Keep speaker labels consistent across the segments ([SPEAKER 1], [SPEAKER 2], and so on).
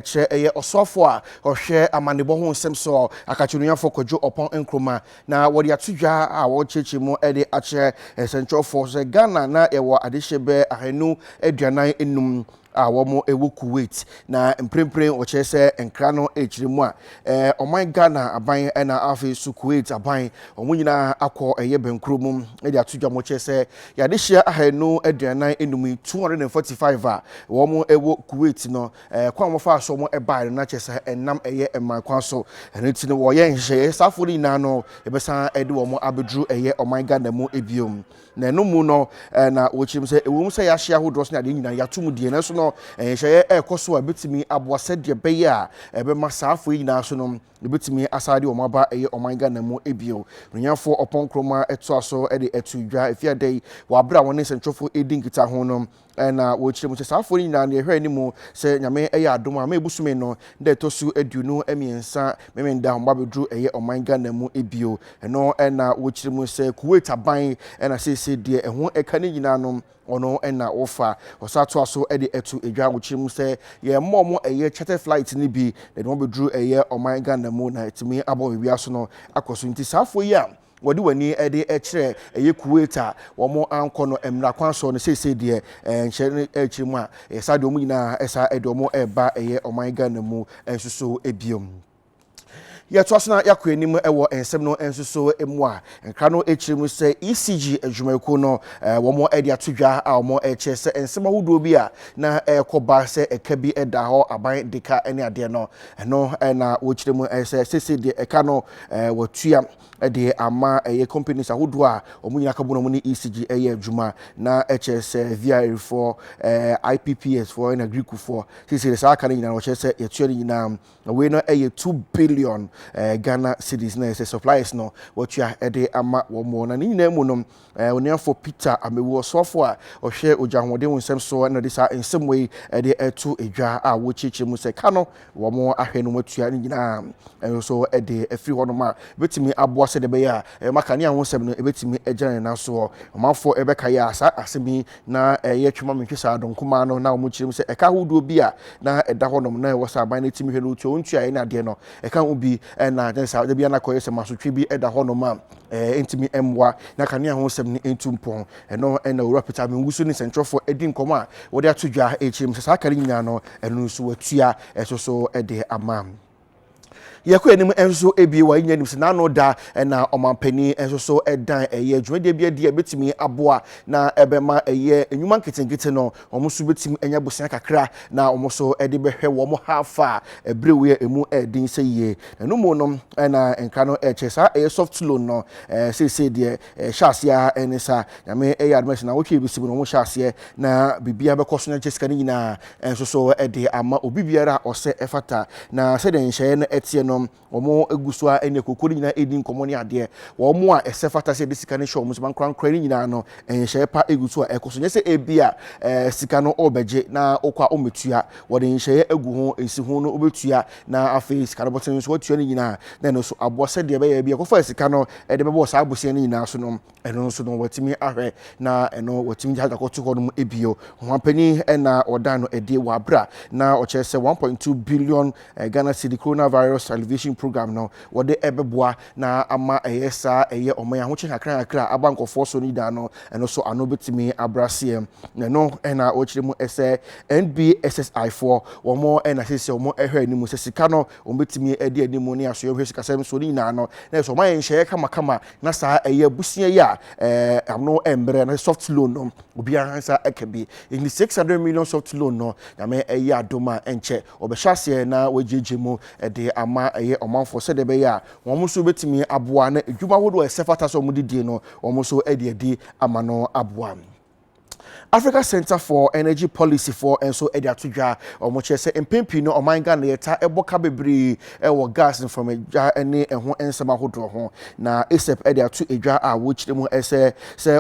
[SPEAKER 1] Kyerɛ ɛyɛ ɔsoafoɔ a ɔhwɛ amanebɔ ho nsɛm soɔ, Akakyenuafoɔ Kwadwo Ɔpɔn Nkrumah, na wɔde ato dwa a wɔrekyerɛkyerɛ mu de akyerɛ nsɛnkyerɛwfoɔ sɛ Ghana na yɛwɔ adehye bɛyɛ 245 a wɔn wɔ Kuwait, na mprempren wɔkyerɛ sɛ nkra no rekyerɛ mu a ɔman Ghana aban na afei nso Kuwait aban wɔn nyinaa akɔ ɛyɛ bɛnkoro mu de ato dwa. Wɔkyerɛ sɛ yɛadehyeɛ 245 yi, 245 a wɔn wɔ Kuwait no, kwan a wɔfaa so wɔn baeɛ no na kyerɛ sɛ ɛnam ɛyɛ mman kwan so. Ɛno nti no wɔyɛ nhyehyɛeɛ saafoɔ no nyinaa no yɛbɛsan de wɔn abɛduru ɛyɛ ɔman Ghana mu bio. Na ɛno mu no na wɔkyerɛ mu sɛ ɛwɔ mu sɛ yɛahye ahodoɔ so ne adeɛ nyinaa yɛato mu deɛ, nanso no nhyehyɛeɛ ɛrekɔ so a ɛbɛtumi aboa sɛdeɛ ɛbɛyɛ a ɛbɛma saafoɔ yi nyinaa so no yɛbɛtumi asan de wɔn aba ɛyɛ ɔman Ghana mu bio. Nonyafoɔ Ɔpɔn Nkrumah ɛtoa so de ɛto dwa efiada yi wɔ abere a wɔne nsɛntwerɛfoɔ ɛredi nkitaho no, na wɔkyerɛ mu sɛ saa afoɔ no nyinaa no yɛhwɛ anim sɛ Nyame ɛyɛ adom a May bosome no da ɛtɔ so 23 Memenda wɔn abɛduru ɛyɛ ɔman Ghana mu bio. Ɛno na wɔkyerɛ mu sɛ Kuwait aban ɛna seesei deɛ ɛho ɛka ne nyinaa no ɔno ɛna wɔfa. Wɔsan toa so de ɛto edwa, wɔkyerɛ mu sɛ yɛmmɔ wɔn ɛyɛ charter flight no bi na ɛde wɔn abɛduru ɛyɛ ɔman Ghana mu na ɛtumi abɔ biribiara so no akɔ so. Nti saa afoɔ yi a wɔde wɔn ani de kyerɛ ɛyɛ Kuwait a wɔn ankɔ no mmara kwan so no, seesei deɛ nhyɛ no akyire mu a ɛyɛ saa deɛ wɔn nyinaa ɛsa de wɔn ɛreba ɛyɛ ɔman Ghana mu nso so biom. Yɛtoa so na yɛakɔ anim wɔ nsɛm no nso so mu a, nkra no akyire mu sɛ ECG adwumayɛkuo no wɔn de ato dwa a wɔn kyerɛ sɛ nsɛm ahodoɔ bi a na ɛrekɔ ba sɛ ɛka bi da hɔ aban de ka ne adeɛ no, ɛno na wɔkyerɛ mu sɛ seesei deɛ ɛka no wɔatua de ama ɛyɛ companies ahodoɔ a wɔn nyinaa ka bɔ na wɔn ne ECG ɛyɛ adwuma, na ɛkyerɛ sɛ VIR foɔ, IPPS foɔ ɛna GRIDCo foɔ. Seesei saa aka no nyinaa wɔkyerɛ sɛ yɛtua no nyinaa, na wei no ɛyɛ 2 billion Ghana cedis na ɛsɛ suppliers no wɔtua ɛde ama wɔn. Na ne nyinaa mu no, onuafo Peter Amewu, ɔsoafo a ɔhwɛ ogya ahoɔden ho nsɛm so, ɛna ɔde saa nsɛm wei ɛde ɛto edwa a wɔkyerɛkyerɛ mu sɛ ka no wɔn ahwɛ no wɔatua ne nyinaa ɛno nso ɛde afiri hɔnom a ebɛtumi aboa sɛ de bɛyɛ a ɛma kanea ho nsɛm no ebɛtumi agyina ne nan soɔ. Ɔmanfoɔ ɛbɛka yɛ a saa asɛm yi na ɛyɛ twema mentwe saa adɔnkoma no na wɔn kyerɛ mu sɛ ɛka ahodoɔ bi a na ɛda hɔnom na ɛwɔ sɛ aban no tumi hwɛ no otua ontua ɛne adeɛ no ɛka ho bi, ɛna kyerɛ sɛ dabi anakɔyɛ sɛ masotwe bi ɛda hɔnom a ntumi mmoa na kanea ho nsɛm no ntu mpɔn. Ɛno ɛna Owura Peter Amewu so ne nsɛntwerɛfoɔ adi nkɔmɔ a wɔde ato dwa ɛkyerɛ mu sɛ saa aka no nyinaa no ɛno nso watua ɛso so ɛde ama. Yɛkɔ anim nso ebie wɔ anya nim sɛ n'ano da ɛna ɔmampanin nso so ɛdan ɛyɛ dwumadie bi adi a ɛbɛtumi aboa na ɛbɛma ɛyɛ nnwuma nketenkete no wɔn nso bɛtumi anya bosea kakra na wɔn nso ɛde bɛhwɛ wɔn hafa a ɛberɛ wei a emu ɛɛden sɛ yie. Ɛno mu no ɛna nkra no ɛkyɛ saa ɛyɛ soft loan no seesei deɛ ɛhyɛ aseɛ a ɛne sa Nyame ɛyɛ adom ɛsɛ na wɔtwe ebi mu no wɔn hyɛ aseɛ na biribiara bɛkɔ so na kyɛ sika no nyinaa nso so ɛde ama obi biara a ɔsɛ ɛfata. Na sɛdeɛ nhyɛeɛ no ɛteɛ no, wɔn egu so a ɛne koko no nyinaa ɛdi nkɔmɔ ne adeɛ. Wɔn a ɛsɛ fata sɛ ɛde sika no hyɛ wɔn nsa nkorankora no nyinaa no, nhyɛeɛ pa egu so a ɛkɔ so. Nyɛ sɛ ebi a sika no ɔrebɛgye na ɔkɔ a ɔmmɛtua. Wɔde nhyɛeɛ agu ho esi ho no ɔbɛtua na afei sika no bɔtɛn nso watua no nyinaa na ɛno nso aboa sɛdeɛ ɛbɛyɛ bi ɛkɔfa sika no ɛde bɛbɔ saa abosea no nyinaa so no, ɛno nso no wɔatumi ahwɛ na ɛno wɔatumi gye akɔto hɔ nom ebio. Ɔmanpanin ɛna ɔdan no ɛde wɔ abira na ɔkyerɛ sɛ 1.2 billion Ghana cedi coronavirus alleviation program no wɔde ɛbɛboa na ama ɛyɛ saa ɛyɛ ɔman ahokyɛ kakra kakra aba nkɔfoɔ so no nyinaa no, ɛno so ano bɛtumi abraseɛ. Na ɛno ɛna wɔkyerɛ mu ɛsɛ NBSSI foɔ wɔn ɛna sɛ wɔn ɛhwɛ anim sɛ sika no wɔn bɛtumi ɛde anim ne asoɛ hwɛ sikasɛm so ne nyinaa no na ɛsɛ wɔn ayɛ nhyɛeɛ kamakama na saa ɛyɛ abusua yi a ano mmerɛ na soft loan no obiara nsa ɛka bi. Nti 600 million soft loan no, Nyame ɛyɛ adom a ɛnkyɛ wɔbɛhyɛ aseɛ na wɔagyegye mu ɛde ama ɛyɛ ɔmanfoɔ sɛdeɛ ɛbɛyɛ a wɔn nso bɛtumi aboa na edwuma ahodoɔ a ɛsɛ fata sɛ wɔn didie no wɔn nso ɛde adi ama no aboa. Africa Center for Energy Policy foɔ nso de ato dwa, wɔn kyerɛ sɛ mpɛn pii no ɔman Ghana yɛta ɛbɔ ka bebree ɛwɔ gas mframagya ne ɛho nsɛm ahodoɔ ho. Na ACEP de ato dwa a wɔkyerɛ mu sɛ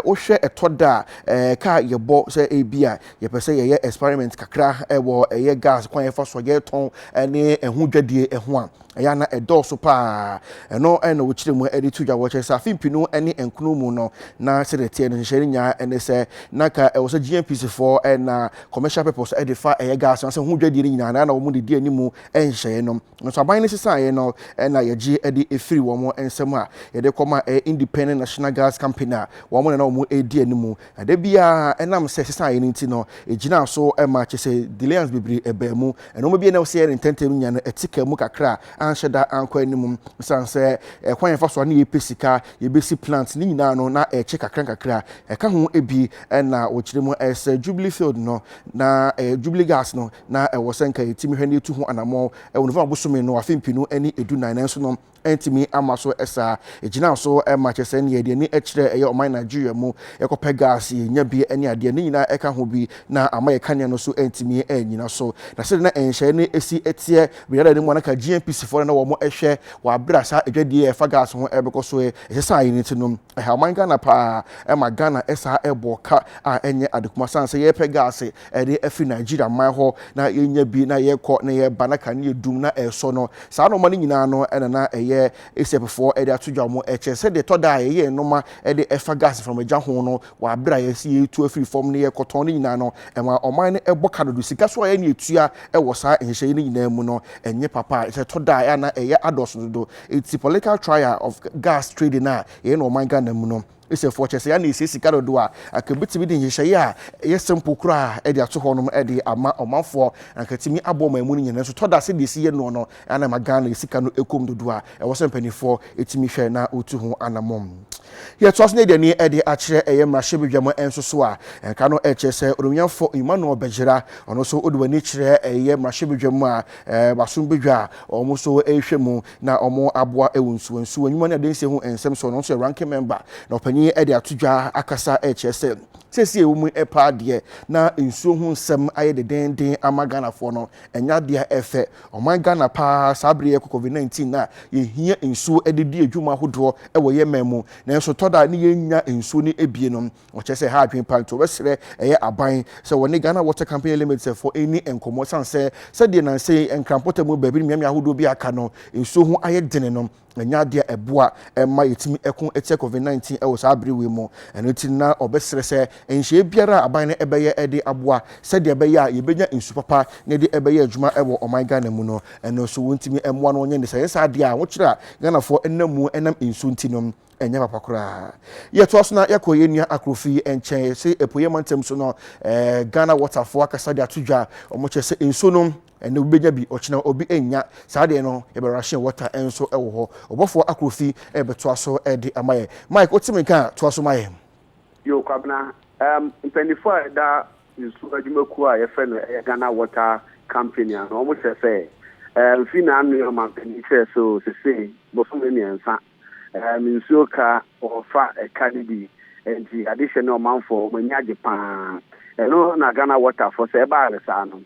[SPEAKER 1] wohwɛ ɛtɔ da a kaa yɛbɔ sɛ ebi a yɛpɛ sɛ yɛyɛ experiment kakra ɛwɔ ɛyɛ gas kwan yɛfa so yɛtɔn ne ɛho dwadie ɛho a ɛyɛ ana ɛdɔɔso paa. Ɛno ɛna wɔkyerɛ mu ɛde to dwa. Wɔkyerɛ sɛ afe 2009 mu no na sɛdeɛ teɛ no nhyehyɛ no nyinaa ɛne sɛ na ka nka ɛwɔ sɛ GNPC foɔ na commercial purpose de fa ɛyɛ gas anaasɛ ho dwadie no nyinaa na na wɔn de di anim nhyehyɛeɛ no. Nso aban no sesaeɛ no na yɛgye de firi wɔn nsam a yɛde kɔma ɛyɛ Independent National Gas Company a wɔn na na wɔn redi anim. Na da biara ɛnam sɛ sesaeɛ no nti no ɛgyinaa so ma kyerɛ sɛ delayance bebree ɛbaa mu. Nnoɔma bi a na ɛwɔ sɛ yɛyɛ no ntɛmntɛm nya no ɛte kaa mu kakra a anhyɛ da ankɔ anim ɛsiane sɛ ɛkwan a yɛfa so a na yɛpɛ sika yɛbɛsi plant ne nyinaa no na ɛkyɛ kakra nkakra. Ɛka ho bi na wɔkyerɛ mu sɛ Jubilee Field no na ɛyɛ Jubilee Gas no na ɛwɔ sɛ nka yɛtumi hwɛ na yɛtu ho anammɔn wɔ November bosome no afe mpenu ne du-nan nanso no antumi amma so saa. Ɛgyinaa so ma kyerɛ sɛ neɛ yɛde ani kyerɛ ɛyɛ ɔman Nigeria mu yɛkɔpɛ gas yɛnya bi ne adeɛ ne nyinaa ɛka ho bi na ama yɛ kanea no so antumi annyina so. Na sɛdeɛ na nhyehyɛeɛ no si teɛ berɛ no mu a na nka GNPC foɔ no na wɔn hwɛ wɔ aberɛ a saa adwadie a ɛfa gas ho ɛrebɛkɔ so yi ɛsesaeɛ no nti no ɛha ɔman Ghana paa ɛma Ghana ɛsaa ɛbɔ ka a ɛnyɛ adekuma sane sɛ yɛrepɛ gas ɛde afiri Nigeria man hɔ na yɛnya bi na yɛkɔ na yɛba na kanea dum na ɛresɔ no. Saa nnoɔma no nyinaa no na na ɛyɛ ASEP foɔ de ato dwa wɔn ɛkyɛ sɛdeɛ ɛtɔ da a yɛyɛ nnoɔma de ɛfa gas mframagya ho no wɔ aberɛ a yɛsi yɛtu afiri fam ne yɛkɔtɔn no nyinaa no ɛma ɔman no ɛbɔ ka dodo. Sika so a yɛne yɛtua wɔ saa nhyehyɛeɛ no nyinaa mu no ɛnyɛ papa a sɛ ɛtɔ da a ɛyɛ a na ɛyɛ adɔɔso dodo. Enti political trial of gas trading a yɛyɛ no ɔman Ghana mu no Sɛfoɔ kyerɛ sɛ yɛa na yɛsie sika dodoɔ a, anka yɛbɛtumi de nhyehyɛeɛ a ɛyɛ simple koraa de ato hɔ nom de ama ɔmanfoɔ, anka ɛtumi aboa ɔman mu no nyinaa. Nanso tɔ da a sɛdeɛ ɛsi yɛ noɔ no, ɛa na ɛma Ghana yɛ sika no kɔm dodoɔ a ɛwɔ sɛ mpanimfoɔ tumi hwɛ na wɔtu ho anamɔn. Yɛtoa so na yɛde ani de akyerɛ ɛyɛ mmarahyɛbadwam nso so a, nka no kyerɛ sɛ Onuonyamfoɔ Emmanuel Bɛgyera, ɔno nso wode w'ani kyerɛ ɛyɛ mmarahyɛbadwam a, basom badwa a wɔn nso rehwɛ mu na wɔaboa wɔ nsuwansuwa nnwuma ne adansie ho nsɛm so. Ɔno nso yɛ ranking member, na ɔpanyin de ato dwa akasa rekyerɛ sɛ seesei ɛwɔ mu paa deɛ na nsuo ho nsɛm ayɛ dedenden ama Ghanafoɔ no, ɛnyɛ adeɛ a ɛfɛ. Ɔman Ghana paa saa bere yɛkɔ COVID-19 na yɛhia nsuo de di adwuma ahodoɔ wɔ yɛn man mu, nanso tɔ da ne yɛnnya nsuo no bie no, Wɔkyerɛ sɛ ɛha adwene paa nti wɔbɛsrɛ ɛyɛ aban sɛ wɔne Ghana Water Company Limited foɔ nni nkɔmmɔ ɛsiane sɛ sɛdeɛ nansa yi Nkran mpɔtam mu baabi ne mmeammea ahodoɔ bi a aka no nsuo ho ayɛ dene no ɛnyɛ adeɛ a ɛboa ɛma yɛtumi ɛko tia COVID-19 ɛwɔ saa bere wei mu. Ɛno nti na wɔbɛsrɛ sɛ nhyehyɛeɛ biara a aban no ɛbɛyɛ ɛde aboa sɛdeɛ ɛbɛyɛ a yɛbɛnya nsu papa na yɛde ɛbɛyɛ adwuma ɛwɔ ɔman Ghana mu no ɛno nso wɔntumi mmoa no wɔnyɛ ne saa. Ɛnyɛ saa deɛ a ahokyerɛ a Ghanafoɔ ɛnam mu ɛnam nsuo nti no Ɛnyɛ papa koraa. Yɛtoa so na yɛkɔ yɛn nua Akrofi nkyɛn. Yɛse Apueeɛ mantam so no, eh, Ghana Waterfoɔ akasa de ato dwa. Wɔn kyerɛ sɛ nsuo no, ɛnɛ obi bɛnya bi, ɔkyena obi nnya. Saa deɛ no, yɛbɛ ration water nso wɔ hɔ. Ɔbɔfoɔ Akrofi rebɛtoa so de ama yɛn. Mike, wote me nka a, toa so ma yɛn.
[SPEAKER 2] Yo, Kwabena, um, mpanyinfoɔ a ɛda nsuo adwumakuo a yɛfrɛ no ɛyɛ Ghana Water Company ano, wɔn kyerɛ sɛ, eh, mfe na ano yi ɔmanpanin kyerɛ sɛ o, sesei bosome mmiɛnsa Ɛɛ me nsuo ka wɔfa ɛka no bi nti adehyɛ ne ɔmanfoɔ wɔn ani agye paa ɛno na Ghana water foɔ sɛ ɛbaa no saa no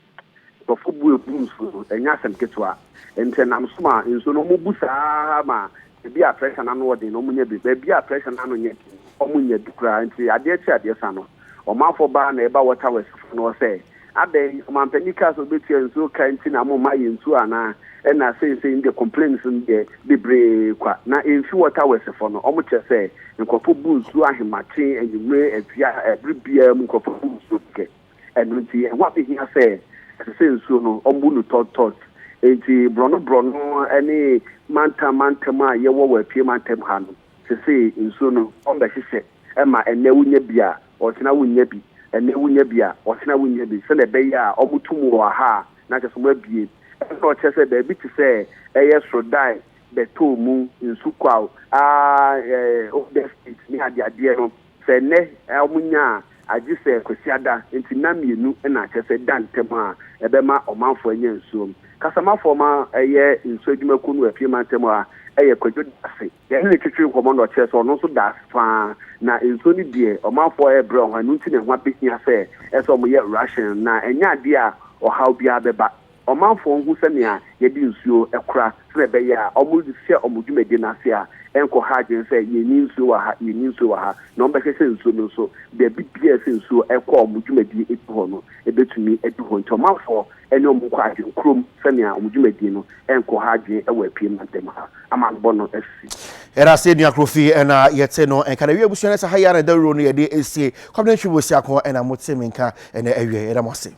[SPEAKER 2] nkurɔfoɔ bu ɛbu nsuo no ɛnyɛ asɛm ketewa nti ɛnam so ma nsuo no wɔn bu saa ma baabi a pressure no ano ɔden no wɔn nya bi baabi a pressure no ano nyɛ den wɔn nya bi koraa nti adeɛ kye adeɛ sa no Ɔmanfoɔ baa na ɛba Water Works foɔ no hɔ sɛ, Adɛn, ɔmanpanin kaa sɛ ɔbɛtua nsuo ka nti na momma yɛn nsuo anaa? Ɛna seisei no deɛ complaints no deɛ bebree kwa. Na ɛmfi Water Works foɔ no, wɔn kyerɛ sɛ nkurɔfoɔ bu nsuo ahemakye, anwummere, awia, ɛberɛ biara mu nkurɔfoɔ bu nsuo kɛkɛ. Ɛno nti ɛho abɛhia sɛ ɛsɛ sɛ nsuo no wɔbu no tɔt tɔt. Enti borɔno borɔno ne mantam mantam a yɛwɔ wɔ Apue mantam ha no, seisei nsuo no wɔbɛhyehyɛ ma ɛnnɛ wonya bi a, ɔkyena wonnya bi, ɛnnɛ wonya bi a, ɔkyena wonnya bi, sɛnea ɛbɛyɛ a wɔto mu wɔ ha a, na kyerɛ sɛ wɔabue. Ɛno na ɔkyerɛ sɛ baabi te sɛ ɛyɛ Sorodae, Bɛtoo mu, Nsukwaw, aa, Old Estate ne adeadeɛ no, sɛ ɛnnɛ wɔnya a, agye sɛ Kwasiada, nti nna mmienu na kyerɛ sɛ da ntam a ɛbɛma ɔmanfoɔ anya nsuo. Kasamafoɔ ma ɛyɛ nsuo adwumakuo no wɔ Apue mantam ha yɛ Kwadwo Dase. Yɛne no twetwee nkɔmmɔ na ɔkyerɛɛ sɛ ɔno nso da ase pa ara, na nsuo no deɛ, ɔmanfoɔ rebrɛ wɔn, ɛno nti na ɛho abɛhia sɛ ɛsɛ sɛ wɔyɛ ration, na ɛnyɛ adeɛ a ɔhaw biara bɛba. Ɔmanfoɔ nhu sɛnea yɛde nsuo kora sɛdeɛ ɛbɛyɛ a wɔhyɛ wɔn dwumadie no ase a, ɛnkɔha adwene sɛ yɛnni nsuo wɔ ha, yɛnni nsuo wɔ ha, na wɔbɛhwɛ sɛ nsuo no nso, baabi biara a ɛsɛ nsuo kɔ wɔn dwumadie du hɔ no, ɛbɛtumi adu hɔ. Nti ɔmanfoɔ ne wɔn nkɔ adwenkurom sɛnea wɔn dwumadie no nkɔha adwene wɔ Apue mantam ha. Amanbɔ no asi.
[SPEAKER 1] Yɛda ase nua Kofi ɛna yɛte no nka na awie abusua no sɛ ha yi ara na dawuro no yɛde esie. Kwabena Ntwi Bosiako ɛna mote me nka ɛnɛ awie. Yɛda mo ase.